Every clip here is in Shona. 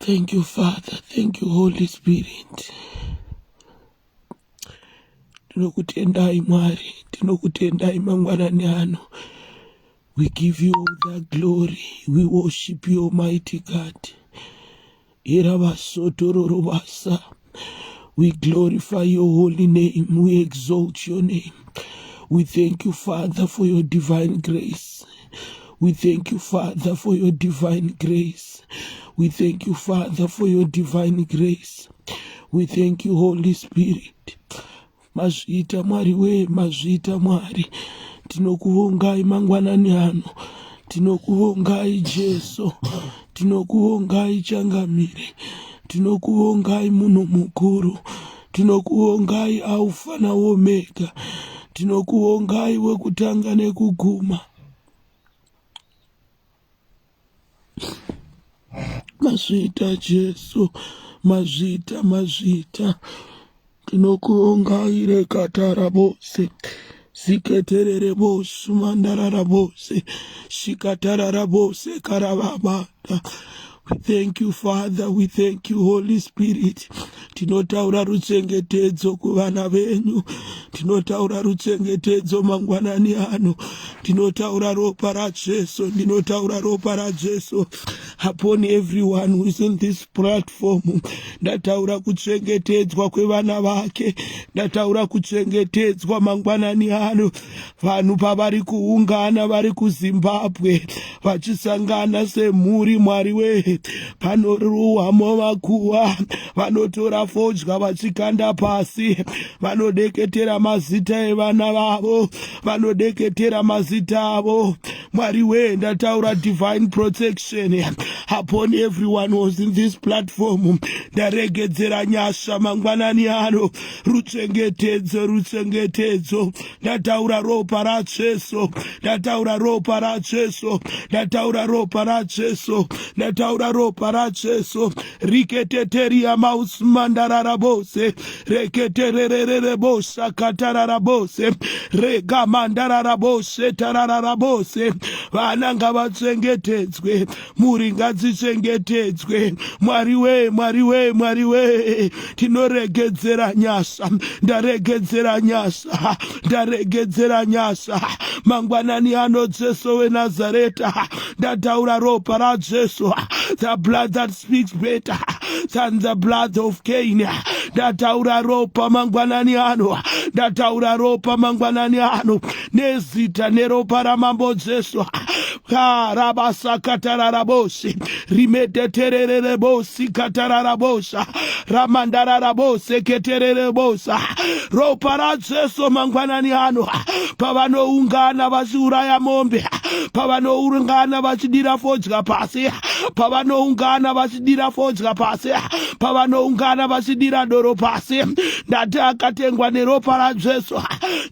Thank you, Father. Thank you, Holy Spirit. Tinokutendai Mwari, tinokutendai mangwanani ano. We give you all the glory. We worship you, Almighty God. Iravasotororobasa. We glorify your holy name. We exalt your name. We thank you, Father, for your divine grace. We thank you, Father, for your divine grace. We thank you, Father, for your divine grace. We thank you, Holy Spirit. Mazviita Mwari wee, mazviita Mwari. Tinokuvongai mangwanani ano. Tinokuvongai Jesu. Tinokuvongai Changamire. Tinokuvongai munhu mukuru. Tinokuvongai Alfa naOmega. Tinokuvongai wekutanga nekuguma. Mazviita Jesu, mazviita, mazviita. Tinokuongai rekatara bose ziketerere bose mandarara bose shikatarara bose karavabata. We thank you Father, we thank you Holy Spirit. Tinotaura ruchengetedzo kuvana venyu, tinotaura ruchengetedzo mangwanani ano, ndinotaura ropa raJesu, ndinotaura ropa raJesu upon everyone who is in this platform. Ndataura kuchengetedzwa kwevana vake, ndataura kuchengetedzwa mangwanani ano. Vanhu pavari kuungana vari kuZimbabwe vachisangana semhuri, Mwari wee, panoruwa movakuwa, vanotora fodya vachikanda pasi, vanodeketera mazita evana vavo, vanodeketera mazita avo. Mwari wee, ndataura divine protection upon everyone was in this platform. Ndaregedzera nyasha mangwanani ano, ruchengetedzo, ruchengetedzo. Ndataura ropa raJesu, ndataura ropa raJesu, ndataura ropa raJesu, ndataura ropa raJesu. Riketeteria mausmandarara bose reketererere bosa katarara bose regamandarara bose tararara bose. Vana ngavachengetedzwe, mhuri ngadzichengetedzwe. Mwari wee, Mwari wee, Mwari wee, tinoregedzera nyasha. Ndaregedzera nyasha, ndaregedzera nyasha mangwanani ano. Jesu weNazareta, ndataura ropa raJesu, the blood that speaks better than the blood of Cain. Ndataura ropa mangwanani ano, ndataura ropa mangwanani ano, nezita neropa raMambo Jesu. Karabasakatararabosi rimetetererebosi katararabosa ramandararabose ketererebosa. Ropa raJesu mangwanani ano, pavanoungana vachiuraya mombe, pavanoungana vachidira fodya pasi, pavanoungana vachidira fodya pasi, pavanoungana vachidira doro pasi, ndati akatengwa neropa raJesu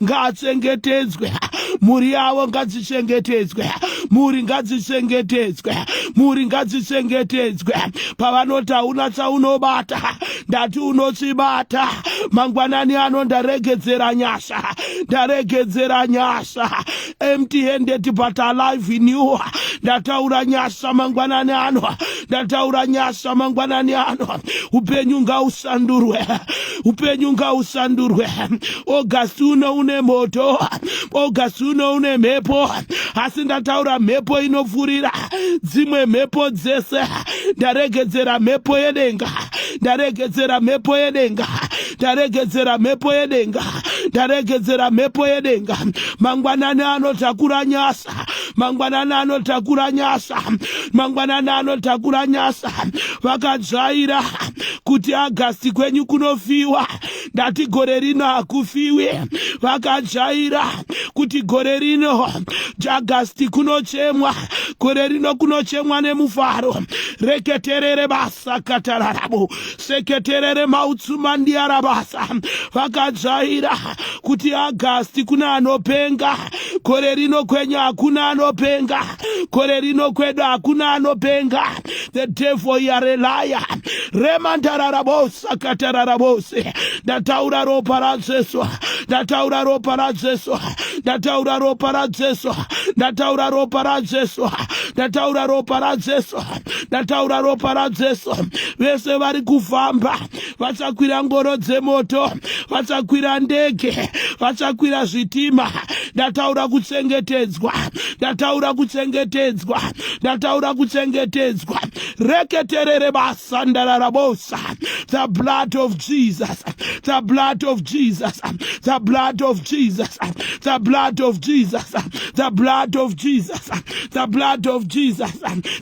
ngaachengetedzwe. Mhuri yavo ngadzichengetedzwe, mhuri ngadzichengetedzwe, mhuri ngadzichengetedzwe. Pavanoti hauna chaunobata, ndati unochibata mangwanani ano. Ndaregedzera nyasha, ndaregedzera nyasha. Empty handed but alive in you. Ndataura nyasha mangwanani ano, ndataura nyasha mangwanani ano. Upenyu ngausandurwe, upenyu ngausandurwe. August uno une moto, August uno une mhepo, asi ndataura mhepo inopfurira dzimwe mhepo dzese. Ndaregedzera mhepo yedenga, ndaregedzera mhepo yedenga, ndaregedzera mhepo yedenga, ndaregedzera mhepo yedenga mangwanani anotakura nyasha, mangwanani anotakura nyasha, mangwanani anotakura nyasha. Vakadzvaira kuti August kwenyu kunofiwa, ndati gore rino hakufiwi. Vakajaira kuti gore rino August kunochemwa, gore rino kunochemwa nemufaro. Reketerere basa katararabo seketerere mautsumandiarabasa. Vakajaira kuti August kuna anopenga, gore rino kwenyu hakuna anopenga. Gore rino kwedu hakuna anopenga. The devil you are a liar. Remandararabosa katararabose. Ndataura ropa raJesu. Ndataura ropa raJesu. Ndataura ropa raJesu. Ndataura ropa raJesu. Ndataura ropa raJesu. Ndataura ropa raJesu. Vese vari kufamba vachakwira ngoro dzemoto, vachakwira ndege, vachakwira zvitima. Ndataura kuchengetedzwa, ndataura kuchengetedzwa, ndataura kuchengetedzwa. Reketerere basa ndararabosa. The blood of Jesus, the blood of Jesus, the blood of Jesus, the blood of Jesus, the blood of Jesus, the blood of Jesus,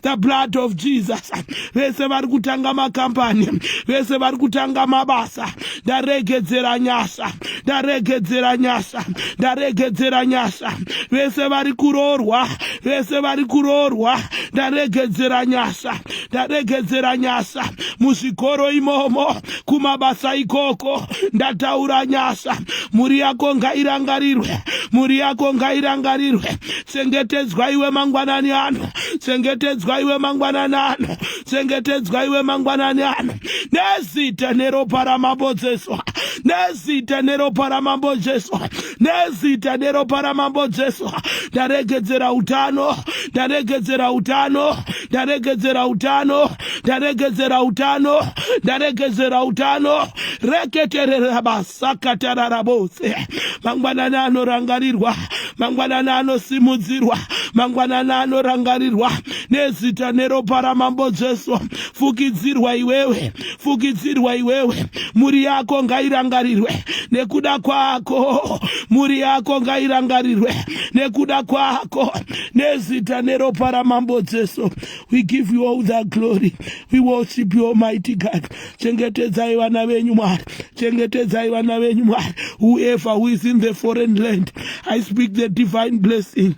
the blood of Jesus. Vese vari kutanga makambani, vese vari kutanga mabasa, ndaregedzera nyasha, ndaregedzera nyasha, ndaregedzera nyasha. Vese vari kuroorwa, vese vari kuroorwa, ndaregedzera nyasha, ndaregedzera nyasha. Muzvikoro imomo, kumabasa ikoko, ndataura nyasha. Mhuri yako ngairangarirwe, mhuri yako ngairangarirwe. Chengetedzwa iwe mangwanani ano, chengetedzwa iwe mangwanani ano, chengetedzwa iwe mangwanani ano, nezita neropa raMambo Jesu, nezita neropa raMambo Jesu, nezita neropa raMambo Jesu. Ndaregedzera utano, ndaregedzera utano, ndaregedzera utano, ndaregedzera utano, ndaregedzera utano. Reketerera basakatararabose. Mangwanani anorangarirwa, mangwanani anosimudzirwa, mangwanani anorangarirwa nezita neropa raMambo Jesu. Fukidzirwa iwewe, fukidzirwa iwewe. Mhuri yako ngairangarirwe nekuda kwako, mhuri yako ngairangarirwe nekuda kwako, nezita neropa raMambo Jesu. We give you all the glory, we worship you, Almighty God. Chengetedzai vana venyu Mwari, chengetedzai vana venyu Mwari. Whoever who is in the foreign land, I speak the divine blessing.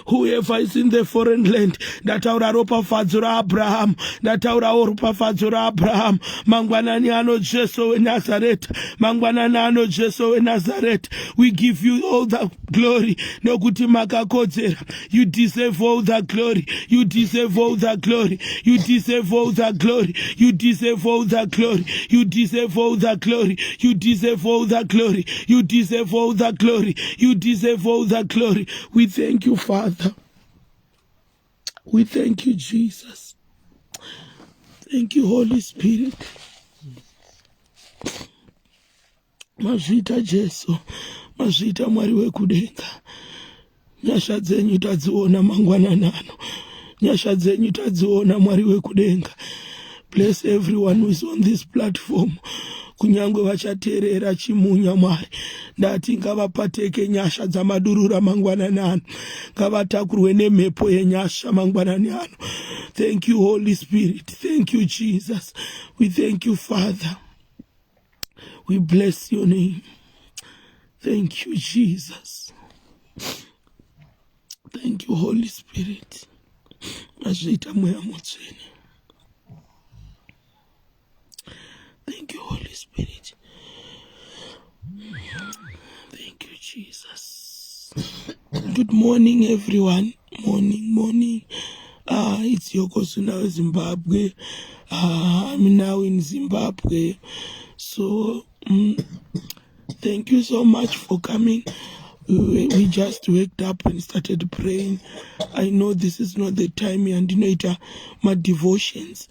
Whoever is in the foreign land, ndataura ropafadzo raAbraham, ndataurawo ropafadzo raAbraham. Mangwanani ano, Jesu weNazareta, mangwanani ano, Jesu weNazareta. We give you all the glory, nokuti makakodzera. You deserve all the glory, you deserve all the glory, you deserve all the glory, you deserve all the glory, you deserve all the glory, you deserve all the glory, you deserve all the glory, you deserve all the glory. We thank you, Father. We thank you, Jesus. Thank you, Holy Spirit. Mazviita Jesu, mazviita Mwari wekudenga. Nyasha dzenyu tadziona mangwanani ano, nyasha dzenyu tadziona, Mwari wekudenga. Bless everyone who is on this platform, kunyange vachateerera chimunya. Mwari, ndati ngavapateke nyasha dzamadurura mangwanani ano, ngavatakurwe nemhepo yenyasha mangwanani ano. Thank you, Holy Spirit. Thank you, Jesus. We thank you, Father. We bless your name. Thank you, Jesus. Thank you, Holy Spirit. Mazviita Mweya Mutsvene. Thank you, Holy Spirit. Thank you, Jesus. Good morning, everyone. Morning, morning. It's Yokozuna, Zimbabwe. I'm now in Zimbabwe. So, thank you so much for coming. We just waked up and started praying. I know this is not the time yandinoita my devotions,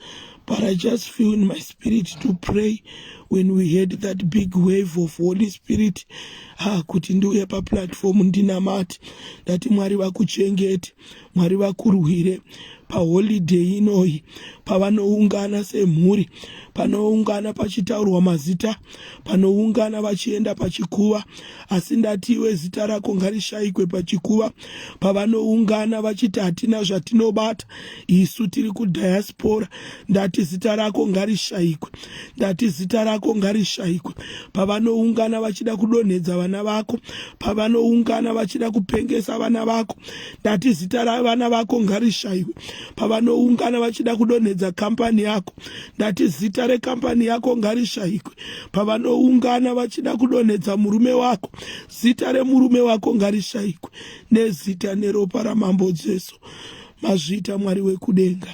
but I just feel in my spirit to pray when we had that big wave of Holy Spirit. Ah, kuti ndiuye paplatform ndinamate. Ndati Mwari vakuchengete, Mwari vakurwire paholiday inoyi, pavanoungana semhuri, panoungana pachitaurwa mazita, panoungana vachienda pachikuva, asi ndati iwe zita rako ngarishayikwe pachikuva. Pavanoungana vachiti hatina zvatinobata isu tiri kudiaspora, ndati zita rako ngarishayikwe, ndati zita rako. rako ngarishayikwe. Pavanoungana vachida kudonhedza vana vako, pavanoungana vachida kupengesa vana vako, ndati zita ravana vako ngarishayiwe. Pavanoungana vachida kudonhedza kambani yako, ndati zita rekambani yako ngarishayikwe. Pavanoungana vachida kudonhedza murume wako, zita remurume wako ngarishayikwe nezita neropa raMambo Jesu. Mazviita Mwari wekudenga.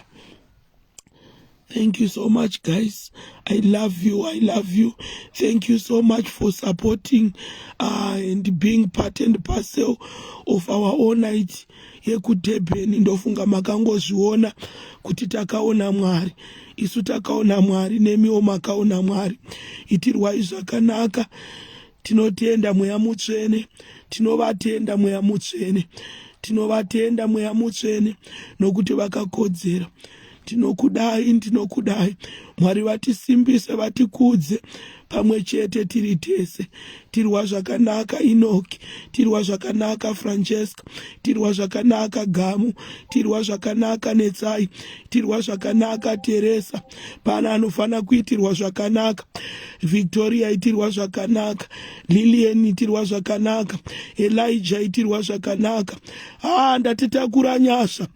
Thank you so much, guys. I love you. I love you. Thank you so much for supporting and being part and parcel of our all night yekuDurban. Ndofunga makangozviona kuti takaona Mwari. Isu takaona Mwari, nemiwo makaona Mwari. Itirwai zvakanaka. Tinotenda Mweya Mutsvene. Tinovatenda Mweya Mutsvene. Tinovatenda Mweya Mutsvene nokuti vakakodzera. Tinokudai, ndinokudai. Mwari vatisimbise, vatikudze pamwe chete tiri tese. Tirwa zvakanaka Enoki, tirwa zvakanaka Francesca, tirwa zvakanaka Gamu, tirwa zvakanaka Netsai, tirwa zvakanaka Teresa. Pana anofanira kuitirwa zvakanaka. Victoria itirwa zvakanaka, Lilian itirwa zvakanaka, Elijah itirwa zvakanaka. Ah, ndatitakura nyasha.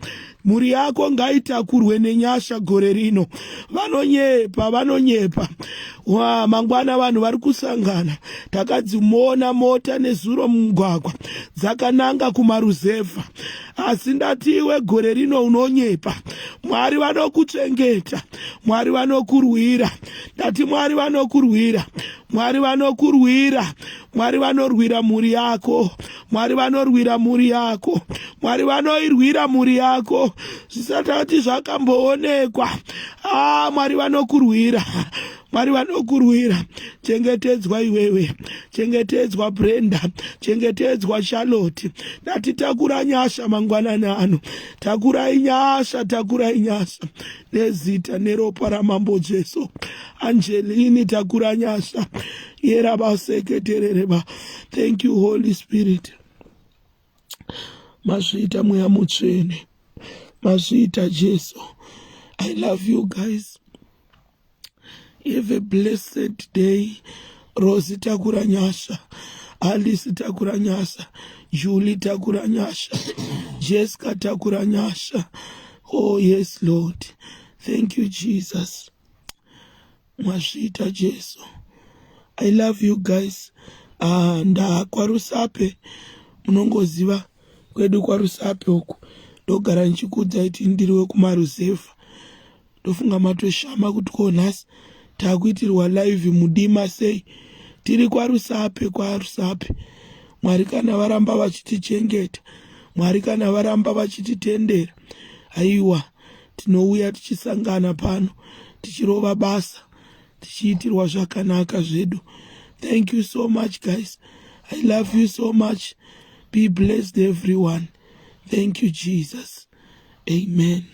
Mhuri yako ngaitakurwe nenyasha gore rino. Vanonyepa, vanonyepa. Wa mangwana vanhu vari kusangana. Takadzimona mota nezuro mumugwagwa dzakananga kumaruzevha. Asi ndati iwe gore rino unonyepa. Mwari vanokuchengeta. Mwari vanokurwira. Ndati Mwari vanokurwira. Mwari vanokurwira. Mwari vanorwira mhuri yako. Mwari vanorwira mhuri yako. Mwari vanoirwira mhuri yako zvisati zvakamboonekwa. Ah, Mwari vanokurwira. Mwari vanokurwira. Chengetedzwa iwewe, chengetedzwa Brenda, chengetedzwa Charlotte. Ndati takura nyasha mangwanani ano, takurai nyasha, takurai nyasha nezita neropa raMambo Jesu. Angelini, takura nyasha. Yerabaseketerereba. Thank you, Holy Spirit. Mazviita Mweya Mutsvene, mazviita Jesu. I love you guys. Have a blessed day. Rosi, takura nyasha. Alice, takura nyasha. Julie, takura nyasha. Jessica, takura nyasha. Oh yes, Lord. Thank you, Jesus. Mazviita Jesu. I love you guys. NdakwaRusape, munongoziva kwedu kwaRusape uku. Ndogara ndichikuudzai kuti ndiri wekumaruzevha. Ndofunga matoshama kuti ko nhasi takuitirwa live mudima sei. Tiri kwaRusape, kwaRusape. Mwari kana varamba vachitichengeta, Mwari kana varamba vachititendera, aiwa, tinouya tichisangana pano tichirova basa, tichiitirwa zvakanaka zvedu. Thank you so much, guys. I love you so much. Be blessed, everyone. Thank you, Jesus. Amen.